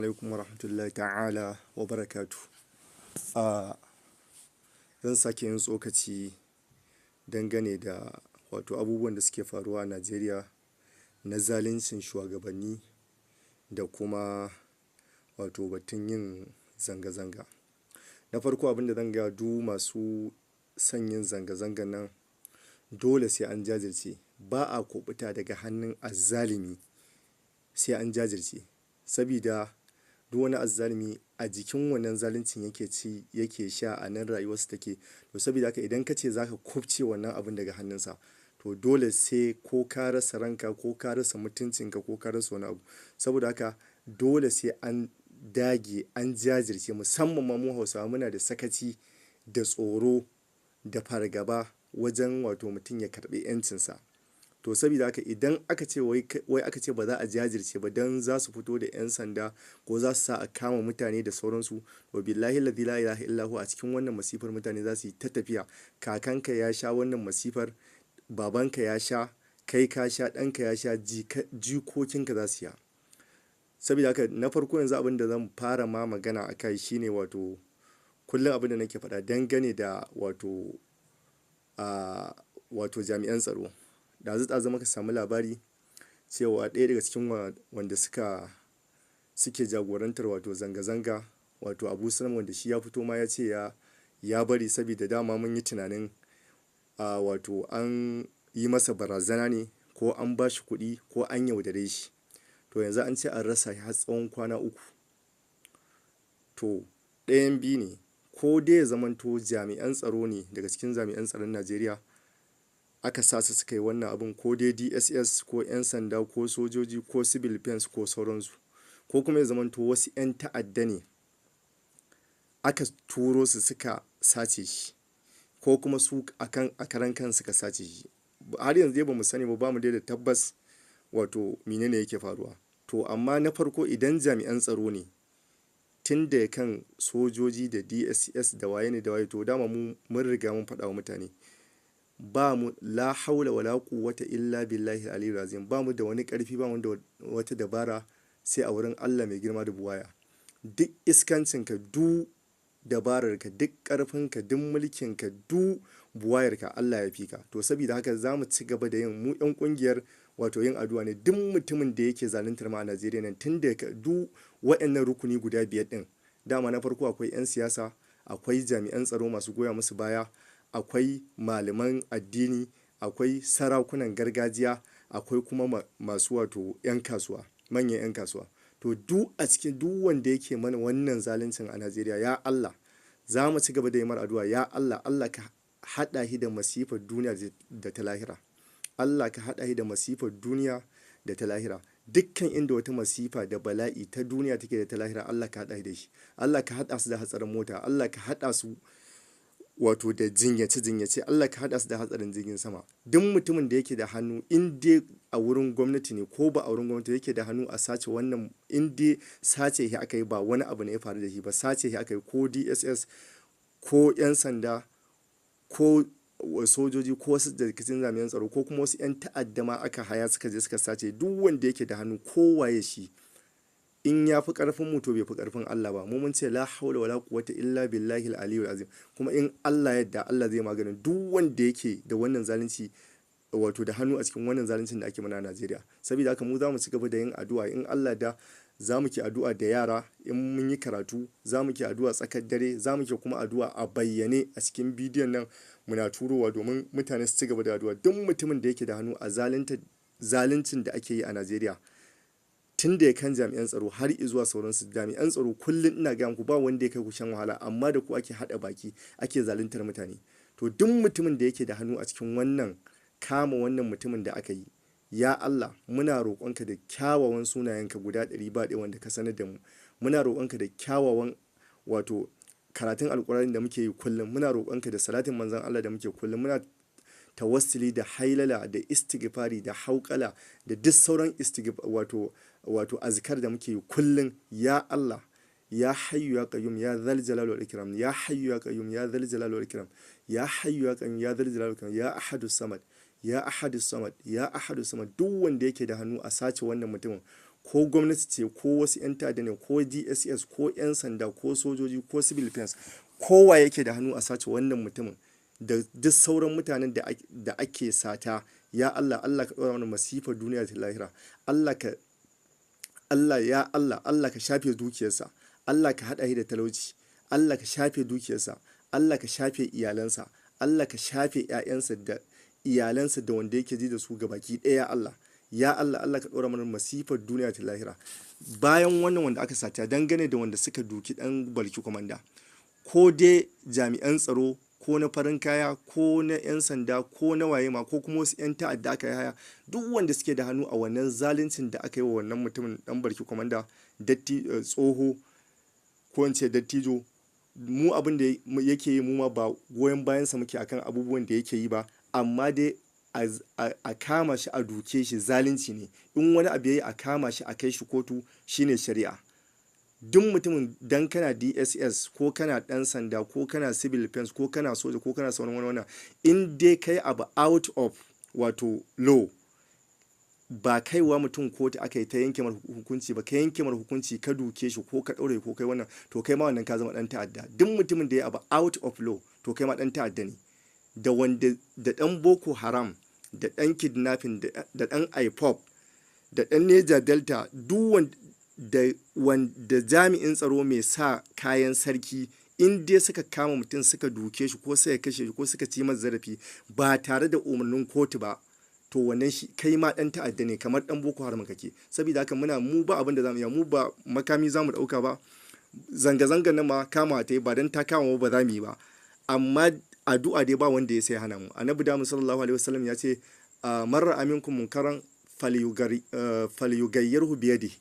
Alaikum warahmatullahi ta'ala wa barakatuh. Zan sake yin tsokaci dangane da wato abubuwan da suke faruwa a Najeriya na zaluncin shuwagabanni da kuma wato batun yin zanga-zanga. Na farko, abin da zan gaya duk masu son yin zanga-zangan nan, dole sai an jajirce. Ba a kuɓuta daga hannun azzalumi sai an jajirce. Sabida duk wani azzalumi a jikin wannan zaluncin yake ci, yake sha, a nan rayuwarsa take. To, saboda haka idan ka ce za ka kubce wannan abun daga hannunsa, to dole sai ko ka rasa ranka, ko ka rasa mutuncinka, ko ka rasa wani abu. Saboda haka dole sai an dage, an jajirce. Musamman ma mu Hausawa muna da sakaci da tsoro da fargaba wajen wato mutum ya karɓi 'yancinsa. To, saboda haka idan aka ce wai aka ce ba za a jajirce ba don za su fito da 'yan sanda ko za su sa a kama mutane da sauransu, to billahi ladhi la ilaha illa huwa, a cikin wannan masifar mutane za su yi ta tafiya. Kakanka ya sha wannan masifar, babanka ya sha, kai ka sha, ɗanka ya sha, jikokinka za su sha. Saboda haka na farko yanzu abin da zan fara ma magana a kai shine wato kullum abin da nake faɗa dangane da wato jami'an tsaro. Ɗazu-ɗazu muka samu labari cewa ɗaya daga cikin wanda suke jagorantar wato zanga-zanga, wato Abu Salma, wanda shi ya fito ma ya ce ya bari, saboda dama mun yi tunanin wato an yi masa barazana ne, ko an ba shi kuɗi, ko an yaudare shi. To, yanzu an ce an rasa shi har tsawon kwana 3. To, ɗayan biyu ne: ko dai ya zamanto jami'an tsaro ne, daga cikin jami'an tsaron Najeriya aka sa su suka yi wannan abun, ko dai DSS, ko 'yan sanda, ko sojoji, ko civil defense, ko sauransu, ko kuma ya zamanto wasu 'yan ta'adda ne aka turo su suka sace shi, ko kuma su akan a karan kan suka sace shi. Har yanzu dai bamu sani ba, bamu dai da tabbas wato menene yake faruwa. To, amma na farko, idan jami'an tsaro ne, tun da kan sojoji da DSS da waye ne da waye, to dama mu mun riga mun faɗa wa mutane, ba mu la haula wala quwwata illa billahi aliyyil azim, ba mu da wani ƙarfi, ba mu da wata dabara sai a wurin Allah mai girma da buwaya. Duk iskancinka, duk dabararka, duk ƙarfinka, duk mulkinka, duk buwayarka, Allah ya fi ka. To, saboda haka za mu ci gaba da yin, mu 'yan ƙungiyar wato yin addu'a ne. Duk mutumin da yake zaluntar mu a Najeriya nan, tun da duk waɗannan rukuni guda biyar ɗin, dama na farko akwai 'yan siyasa, akwai jami'an tsaro masu goya musu baya, akwai malaman addini, akwai sarakunan gargajiya, akwai kuma masu wato 'yan kasuwa, manyan 'yan kasuwa. To, duk a cikin duk wanda yake mana wannan zaluncin a Najeriya, ya Allah, za mu ci gaba da yi mar addu'a. Ya Allah, Allah ka haɗa shi da masifar duniya da ta lahira. Allah ka haɗa shi da masifar duniya da ta lahira. Dukkan inda wata masifa da bala'i ta duniya take da ta lahira, Allah ka haɗa shi da shi. Allah ka haɗa su da hatsarin mota, Allah ka haɗa su wato da jinyace-jinyace, Allah ka haɗa su da hatsarin jirgin sama. Duk mutumin da yake da hannu, in dai a wurin gwamnati ne ko ba a wurin gwamnati yake da hannu a sace wannan, in dai sace shi aka yi, ba wani abu ne ya faru da shi ba, sace shi aka yi, ko DSS, ko 'yan sanda, ko sojoji, ko wasu daga cikin jami'an tsaro, ko kuma wasu 'yan ta'adda ma aka haya suka je suka sace, duk wanda yake da hannu, ko waye shi, in ya fi ƙarfin mu, to bai fi ƙarfin Allah ba. Mu mun ce la haula wala quwwata illa billahi al-aliyyil azim. Kuma in Allah yadda, Allah zai maganin duk wanda yake da wannan zalunci, wato da hannu a cikin wannan zaluncin da ake mana a Najeriya. Saboda haka mu za mu ci gaba da yin addu'a. In Allah da, za mu ke addu'a da yara in mun yi karatu, za mu ke addu'a tsakar dare, za mu ke kuma addu'a a bayyane a cikin bidiyon nan muna turowa domin mutane su ci gaba da addu'a. Duk mutumin da yake da hannu a zaluncin da ake yi a Najeriya, tun da kan jami'an tsaro har zuwa sauransu. Jami'an tsaro, kullum ina gaya muku, ba wanda ya kai ku shan wahala, amma da ku ake haɗa baki ake zaluntar mutane. To, duk mutumin da yake da hannu a cikin wannan kama wannan mutumin da aka yi, ya Allah, muna roƙonka da kyawawan sunayenka guda 100 ba ɗaya wanda ka sanar da mu. Muna roƙonka da kyawawan wato karatun Alƙur'ani da muke yi kullum. Muna roƙonka da salatin Manzon Allah da muke kullum. Muna tawassuli da hailala da istighfari da hauƙala da duk sauran wato azkar da muke yi kullum. Ya Allah, ya hayyu ya qayyum, ya dhal jalali wal ikram, ya hayyu ya qayyum, ya dhal jalali wal ikram, ya hayyu ya qayyum, ya dhal jalali wal ikram, ya ahadus samad, ya ahadus samad, ya ahadus samad. Duk wanda yake da hannu a sace wannan mutumin, Ko gwamnati ce, ko wasu 'yan ta'adda ne, ko DSS, ko 'yan sanda, ko sojoji, ko civil defense, kowa yake da hannu a sace wannan mutumin da duk sauran mutanen da ake sata, ya Allah, Allah ka ɗora mana masifar duniya da lahira. Allah ka Allah, ya Allah, Allah ka shafe dukiyarsa. Allah ka haɗa shi da talauci. Allah ka shafe dukiyarsa. Allah ka shafe iyalansa. Allah ka shafe 'ya'yansa da iyalansa da wanda yake ji da su gabaki ɗaya. Allah, ya Allah, Allah ka ɗora mana masifar duniya ta lahira. Bayan wannan wanda aka sata, dangane da wanda suka duki ɗan Balki Kwamanda, ko dai jami'an tsaro, ko na farin kaya, ko na 'yan sanda, ko na waye ma, ko kuma wasu 'yan ta'adda aka yi haya, duk wanda suke da hannu a wannan zaluncin da aka yi wa wannan mutumin ɗan Balki Kwamanda, datti tsoho, ko in ce dattijo, mu abin da yake yi, mu ma ba goyon bayansa muke akan abubuwan da yake yi ba, amma dai a kama shi a duke shi zalunci ne. In wani abu yayi, a kama shi a kai shi kotu, shine shari'a. Duk mutumin dan kana DSS, ko kana dan sanda, ko kana civil defense, ko kana soja, ko kana sauran wani wannan, in dai kai abu out of wato law, ba kaiwa mutum kotu aka yi ta yanke mar hukunci ba, ka yanke mar hukunci, ka duke shi, ko ka ɗaure, ko kai wannan, to kai ma wannan ka zama ɗan ta'adda. Duk mutumin da ya abu out of law, to kai ma ɗan ta'adda ne. Da wanda da ɗan Boko Haram, da ɗan kidnapping, da ɗan IPOB, da ɗan Niger Delta, duk wanda jami'in tsaro mai sa kayan sarki, in dai suka kama mutum suka duke shi, ko suka kashe shi, ko suka ci masa zarafi ba tare da umarnin kotu ba, to wannan shi kai ma ɗan ta'adda ne, kamar ɗan Boko Haram kake. Saboda haka muna mu ba abin da zamu iya, mu ba makami zamu ɗauka ba. Zanga-zangar nan ma kama ta yi, ba don ta kama ba za mu yi ba, amma addu'a dai ba wanda ya sai hana mu. Annabi da sallallahu alaihi wasallam ya ce, "Man ra'a minkum munkaran falyughayyirhu biyadihi,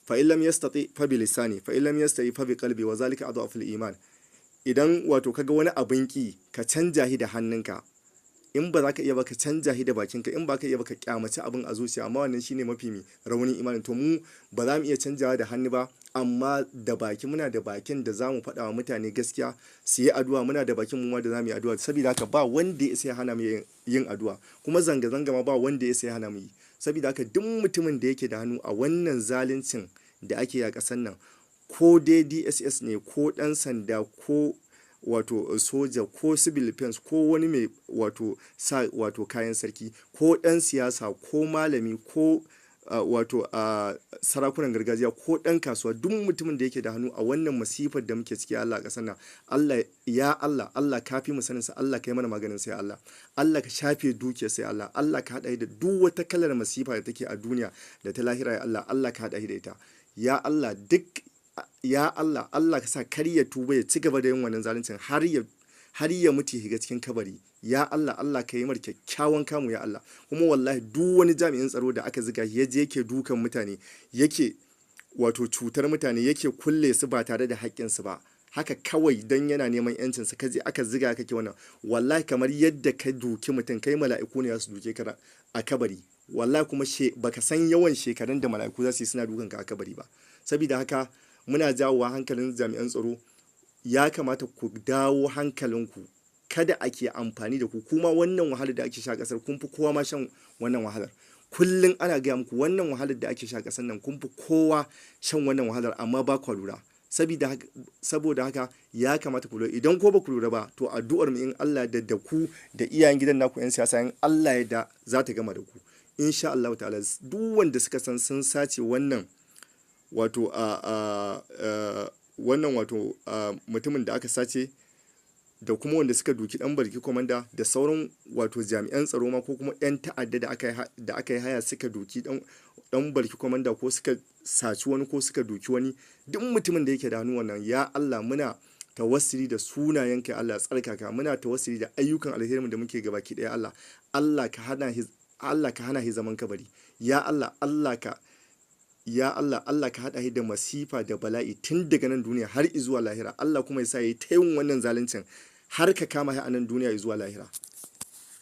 fa in lam yastati fa bi lisani, fa in lam yastati fa bi qalbi, wa zalika adhafu iman." Idan wato kaga wani abin ki, ka canja shi da hannunka. In ba za ka iya ba, ka canja shi da bakinka. In ba ka iya ba, ka kyamaci abin a zuciya, amma wannan shine mafi mi raunin imanin. To mu ba za mu iya canjawa da hannu ba, amma da baki, muna da bakin da za mu faɗa wa mutane gaskiya su yi addu'a. Muna da bakin mu ma da za mu yi addu'a. Saboda haka ba wanda ya sai hana mu yin addu'a, kuma zanga-zanga ma ba wanda ya sai hana mu yi. Saboda haka duk mutumin da yake da hannu a wannan zaluncin da ake yi a ƙasar nan, ko dai DSS ne, ko ɗan sanda, ko wato soja, ko civil defense, ko wani mai wato sa wato kayan sarki, ko ɗan siyasa, ko malami, ko wato sarakunan gargajiya, ko ɗan kasuwa, duk mutumin da yake da hannu a wannan masifar da muke ciki, Allah, a ƙasar nan, Allah, ya Allah, Allah ka fi mu sanin sa, Allah ka yi mana maganin sai Allah. Allah ka shafe dukiyar sai Allah. Allah ka haɗa da duk wata kalar masifa da take a duniya da ta lahira, ya Allah. Allah ka haɗa da ita, ya Allah. Duk ya Allah, Allah ka sa kar ya tuba, ya ci gaba da yin wannan zaluncin har ya mutu, ya shiga cikin kabari. Ya Allah, Allah ka yi mar kyakkyawan kamu, ya Allah. Kuma wallahi duk wani jami'in tsaro da aka ziga ya je yake dukan mutane, yake wato cutar mutane, yake kulle su ba tare da haƙƙinsu ba, haka kawai dan yana neman yancinsa, ka je aka ziga kake wannan, wallahi kamar yadda ka duki mutum, kai mala'iku ne za su duke ka a kabari, wallahi. Kuma baka san yawan shekarun da mala'iku za su yi suna dukan ka a kabari ba. Saboda haka muna jawowa hankalin jami'an tsaro, ya kamata ku dawo hankalinku, kada ake amfani da ku. Kuma wannan wahalar da ake sha kasar, kun fi kowa ma shan wannan wahalar. Kullum ana gaya muku wannan wahalar da ake sha kasar nan, kun fi kowa shan wannan wahalar, amma ba ku lura. Saboda haka ya kamata ku lura. Idan ko ba ku lura ba, to addu'ar mu, in Allah da ku da iyayen gidan naku yan siyasa, in Allah ya da za ta gama da ku insha Allah ta'ala. Duk wanda suka san sun sace wannan wato a wannan wato mutumin da aka sace, da kuma wanda suka duki dan Barki Komanda, da sauran wato jami'an tsaro ma, ko kuma 'yan ta'adda da aka yi haya suka duki dan Barki Komanda, ko suka saci wani, ko suka duki wani, duk mutumin da yake da hannu wannan, ya Allah, muna tawassuli da sunayenka, ya Allah tsarkaka, muna tawassuli da ayyukan alherin da muke gabaki daya, Allah, Allah ka hana shi zaman kabari. Ya Allah, Allah ka ya Allah, Allah ka haɗa shi da masifa da bala'i tun daga nan duniya har zuwa lahira. Allah kuma ya sa ya yi ta yin wannan zaluncin har ka kama shi a nan duniya zuwa lahira.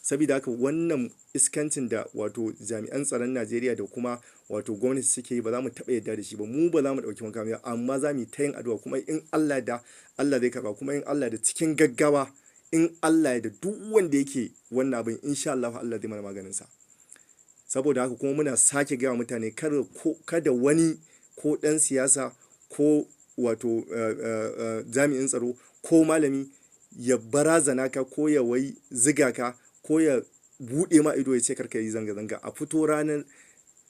Saboda haka wannan iskancin da wato jami'an tsaron Najeriya da kuma wato gwamnati suke yi, ba za mu taɓa yarda da shi ba. Mu ba za mu ɗauki makami ba, amma za mu yi ta yin addu'a, kuma in Allah da Allah zai karɓa. Kuma in Allah da cikin gaggawa, in Allah ya da, duk wanda yake wannan abin, insha Allah Allah zai mana maganin sa. Saboda haka kuma muna sake gaya mutane kada wani ko ɗan siyasa ko wato jami'in tsaro ko malami ya barazana ka ko ya wai ziga ka ko ya buɗe ma ido ya ce karka yi zanga-zanga. A fito ranar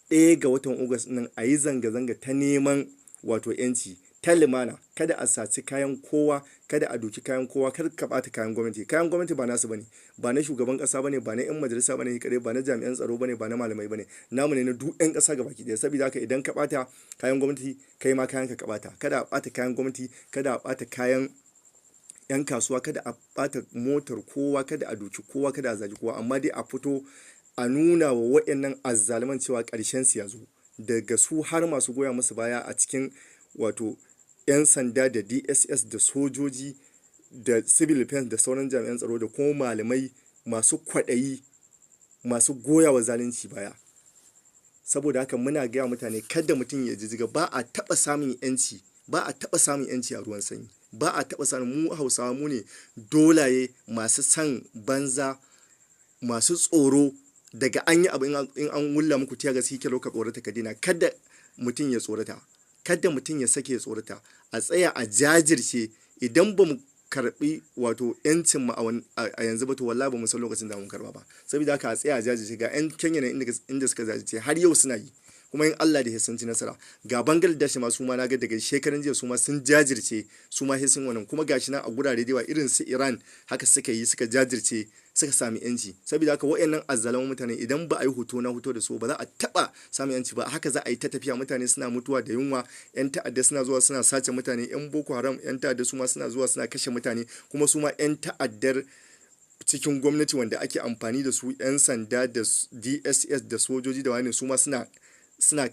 1 ga watan Agusta nan a yi zanga-zanga ta neman wato 'yanci ta lumana. Kada a saci kayan kowa, kada a doki kayan kowa, kar ka ɓata kayan gwamnati. Kayan gwamnati ba nasu bane, ba na shugaban ƙasa bane, ba na 'yan majalisa bane kaɗai, ba na jami'an tsaro bane, ba na malamai bane, namu ne na duk 'yan ƙasa gabaki ɗaya. Saboda haka idan ka ɓata kayan gwamnati, kai ma kayan ka ɓata. Kada a ɓata kayan gwamnati, kada a ɓata kayan 'yan kasuwa, kada a ɓata motar kowa, kada a doki kowa, kada a zagi kowa. Amma dai a fito a nuna wa waɗannan azzaluman cewa ƙarshen su ya zo, daga su har masu goya musu baya a cikin wato 'yan sanda da DSS da sojoji da civil defense da sauran jami'an tsaro da kuma malamai masu kwaɗayi, masu goya wa zalunci baya. Saboda haka muna gaya mutane kada mutum ya jijjiga. Ba a taɓa samun 'yanci, ba a taɓa samun 'yanci a ruwan sanyi. Ba a taɓa samun. Mu Hausawa mu ne dolaye masu san banza, masu tsoro. Daga an yi abu, in an wulla muku tear gas, ka tsorata ka daina. Kada mutum ya tsorata, kada mutum ya sake ya tsorata. A tsaya a jajirce. Idan ba mu karbi wato yancin mu a yanzu ba, to wallahi ba mu san lokacin da mun karba ba. Saboda haka a tsaya a jajirce. Ga yan Kenya nan inda suka jajirce, har yau suna yi, kuma in Allah da sun ci nasara. Ga Bangladesh ma, su ma na ga daga shekaran jiya su ma sun jajirce, su ma sun wannan. Kuma gashi nan a gurare da yawa irin su Iran, haka suka yi, suka jajirce, suka sami yanci. Saboda haka wayannan azzaluman mutane, idan ba a yi hoto na hoto da su ba, za a taba samun yanci ba. Haka za a yi ta tafiya, mutane suna mutuwa da yunwa, yan ta'adda suna zuwa suna sace mutane, yan Boko Haram, yan ta'adda su ma suna zuwa suna kashe mutane. Kuma su ma yan ta'addar cikin gwamnati wanda ake amfani da su, yan sanda da DSS da sojoji da wani, su ma suna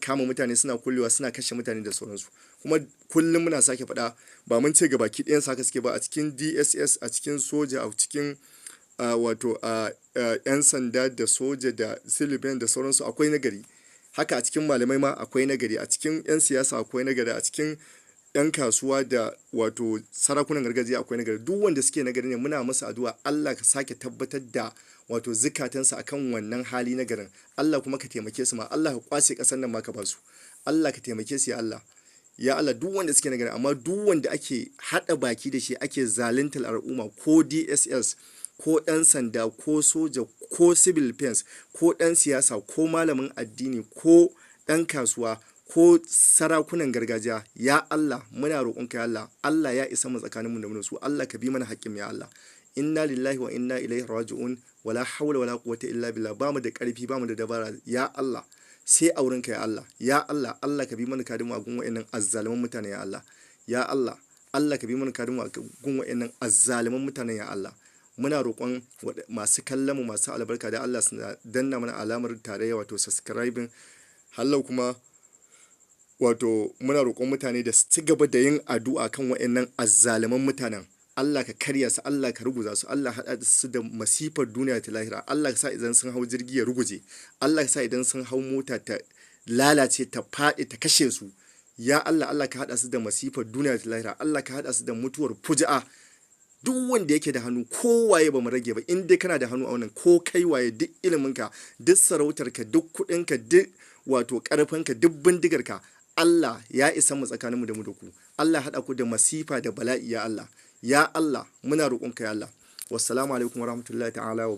kama mutane, suna kullewa, suna kashe mutane da sauransu. Kuma kullum muna sake faɗa, ba mun ce gabaki ɗayan haka suke ba. A cikin DSS, a cikin soja, a cikin wato 'yan sanda da soja da civil da sauransu, akwai nagari. Haka a cikin malamai ma akwai nagari, a cikin 'yan siyasa akwai nagari, a cikin 'yan kasuwa da wato sarakunan gargajiya akwai nagari. Duk wanda suke nagari ne, muna masa addu'a, Allah ka sake tabbatar da wato zukatansa akan wannan hali nagarin. Allah kuma ka taimake su ma, Allah ka kwace kasar nan ma ka ba su. Allah ka taimake su, ya Allah, ya Allah, duk wanda suke nagari. Amma duk wanda ake hada baki da shi ake zaluntar al'umma, ko DSS ko ɗan sanda ko soja ko civil defense ko ɗan siyasa ko malamin addini ko ɗan kasuwa ko sarakunan gargajiya, ya Allah, muna roƙonka, ya Allah. Allah ya isa mu tsakaninmu da mu su. Allah ka bi mana haƙƙin, ya Allah. Inna lillahi wa inna ilaihi raji'un. Wala hawla wala quwwata illa billah. Bamu da ƙarfi, bamu da dabara, ya Allah, sai a wurinka, ya Allah. Ya Allah, Allah ka bi mana kadin mu a gun wa'annan azzaluman mutane, ya Allah. Ya Allah, Allah ka bi mana kadin mu a gun wa'annan azzaluman mutane, ya Allah. Muna roƙon masu kallon mu masu albarka da Allah suna danna mana alamar tarayya, wato subscribing. Hallau kuma wato muna roƙon mutane da su ci gaba da yin addu'a kan wa'annan azzaluman mutanen. Allah ka karya su, Allah ka ruguza su, Allah haɗa su da masifar duniya ta lahira. Allah ka sa idan sun hau jirgi ya ruguje, Allah ka sa idan sun hau mota ta lalace, ta faɗi, ta kashe su, ya Allah. Allah ka haɗa su da masifar duniya ta lahira. Allah ka haɗa su da mutuwar fuji'a. Duk wanda yake da hannu, ko waye, ba mu rage ba. In dai kana da hannu a wannan, ko kai waye, duk iliminka, duk sarautarka, duk kuɗinka, duk wato ƙarfinka, duk bindigarka, Allah ya isa mu tsakaninmu da mu da ku. Allah haɗa ku da masifa da bala'i, ya Allah. Ya Allah, muna roƙonka, ya Allah. Wassalamu alaikum warahmatullahi ta'ala wa.